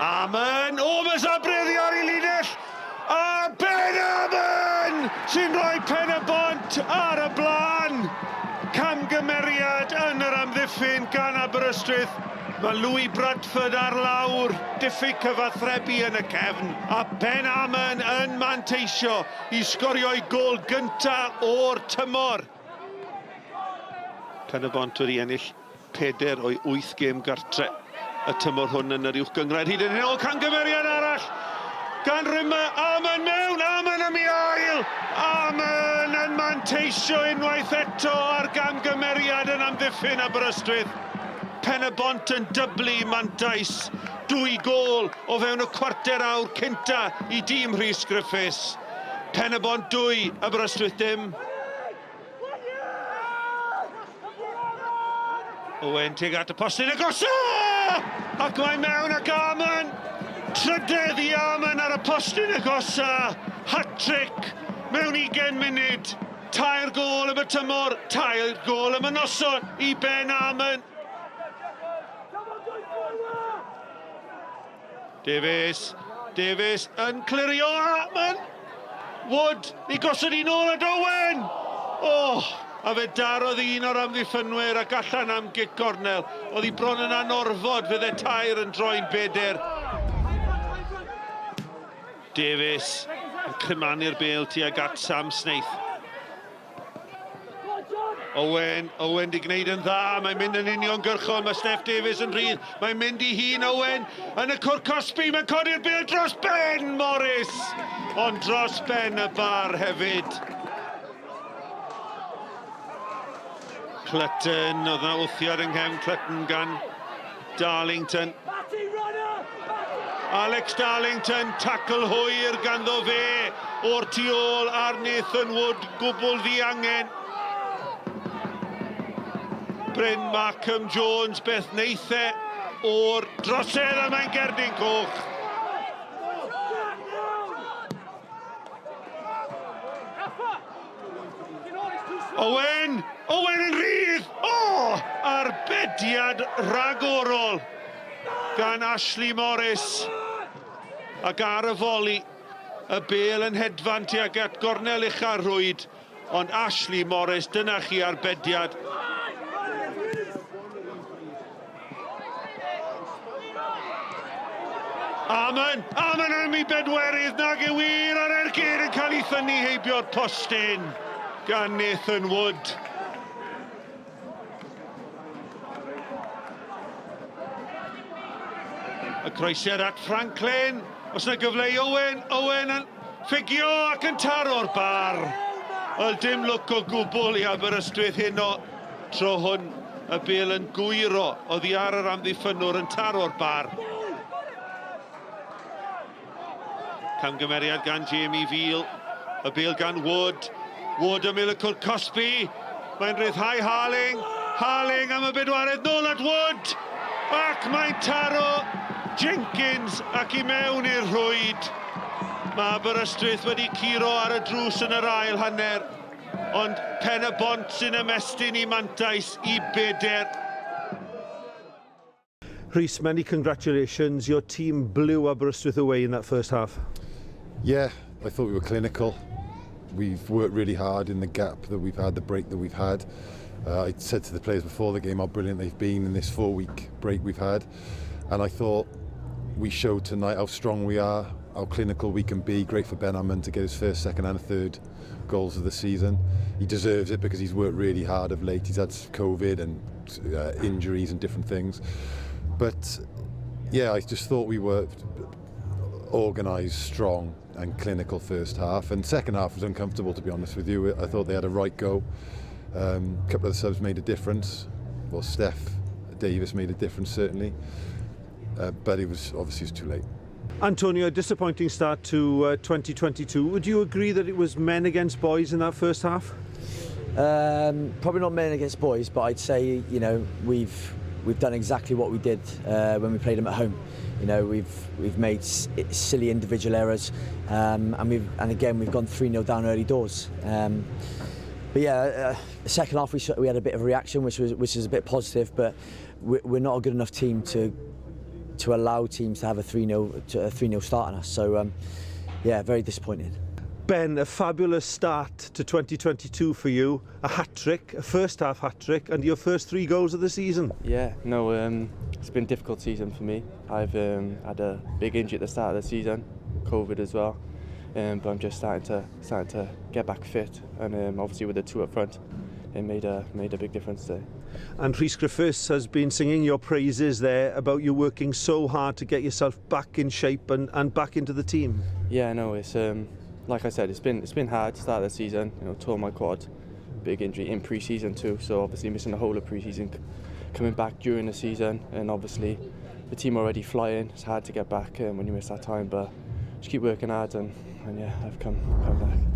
Amon! O, mae Zabreddi ar ei linell! A Ben Amon sy'n rhoi pen y bont ar y blaen! Camgymeriad yn yr amddiffyn gan Aberystwyth. Mae Louis Bradford ar lawr, diffyg cyfathrebu yn y cefn, a Ben Amon yn manteisio i sgorio'i gôl gynta o'r tymor. Pen-y-bont wedi ennill peder o'i wyth gêm gartre y tymor hwn yn yr Uwch Gynghrair. Hyd yn hyn, o, camgymeriad arall gan Rimmer. Amon mewn, Amon am ei ail! Amon yn manteisio unwaith eto ar gamgymeriad yn amddiffyn Aberystwyth. Pen-y-bont yn dyblu mantais. Dwy gôl o fewn y cwarter awr cynta i dîm Rhys Griffiths. Pen-y-bont 2, Aberystwyth dim. Owen tuag at y postyn agosa! Ac mae mewn ac Armon! Trydedd i Armon ar y postyn agosa! Hat-trick mewn 20 munud. Tair gôl am y tymor, tair gôl am y noson i Ben Armon. Davies, Davies yn clirio Armon! Wood i gosod un ôl at Owen! Oh, a fe darodd un o'r amddiffynwyr ac allan am gic gornel. Oedd hi bron yn anorfod, fydde tair yn droi'n beder. Davies yn crymanu'r bêl tuag at Sam Snaith. Owen, Owen di gwneud yn dda, mae'n mynd yn uniongyrchol, mae Steff Davies yn rhydd, mae'n mynd i hun Owen yn y cwr cosbi, mae'n codi'r bêl dros ben Morris, ond dros ben y bar hefyd. Clutton, oedd yna wthiad yng nghefn Clutton gan Darlington. Alex Darlington, tackle hwyr ganddo fe o'r tu ôl ar Nathan Wood, gwbl ddiangen. Bryn Markham Jones, beth wneith e o'r drosedd a mae'n gerdyn coch. Owen! Owen yn rhydd! O! Arbediad rhagorol gan Ashley Morris. Ac ar y foli, y bêl yn hedfan tuag at gornel ucha'r rhwyd, ond Ashley Morris, dyna chi arbediad. Amen! Amen am ei bedwerydd, nag yw wir ar ergyd yn cael ei thynnu heibio'r postyn gan Nathan Wood. Y croesiad at Franklin. Os yna gyfle i Owen, Owen yn ffugio ac yn taro'r bar. Wel, dim lwc o gwbl i Aberystwyth heno. Tro hwn, y bêl yn gwyro oddi ar yr amddiffynnwr yn taro'r bar. Camgymeriad gan Jamie Veal. Y bêl gan Wood. Wood ymyl y cwrt cosbi. Mae'n rhyddhau Harling. Harling am y bedwaredd nôl at Wood. Ac mae'n taro Jenkins ac i mewn i'r rhwyd. Mae Aberystwyth wedi curo ar y drws yn yr ail hanner. Ond Pen y Bont sy'n ymestyn i mantais i beder. Rhys, many congratulations. Your team blew Aberystwyth away in that first half. Yeah, I thought we were clinical. We've worked really hard in the gap that we've had, the break that we've had. I said to the players before the game how brilliant they've been in this 4-week break we've had. And I thought we showed tonight how strong we are, how clinical we can be. Great for Ben Ammann to get his first, second and third goals of the season. He deserves it because he's worked really hard of late. He's had COVID and injuries and different things. But yeah, I just thought we were organised, strong and clinical first half. And second half was uncomfortable, to be honest with you. I thought they had a right go. A couple of the subs made a difference. Well, Steph Davis made a difference, certainly. But it was obviously it was too late. Antonio, a disappointing start to 2022. Would you agree that it was men against boys in that first half? Probably not men against boys, but I'd say, you know, we've done exactly what we did when we played them at home. You know, we've made silly individual errors, and again we've gone 3-0 down early doors. But yeah, the second half we had a bit of a reaction, which is a bit positive. But we're not a good enough team to allow teams to have a 3-0 start on us. So yeah, very disappointed. Ben, a fabulous start to 2022 for you. A hat-trick, a first half hat-trick, and your first three goals of the season. Yeah, no, it's been a difficult season for me. I've had a big injury at the start of the season, COVID as well, but I'm just starting to get back fit, and obviously with the two up front, it made a big difference today. And Rhys Griffiths has been singing your praises there about you working so hard to get yourself back in shape and back into the team. Yeah, no, it's like I said, it's been hard to start the season. Tore my quad, big injury in pre-season too. So obviously missing the whole of pre-season, coming back during the season, and obviously the team already flying. It's hard to get back when you miss that time, but just keep working hard, and yeah, I've come back.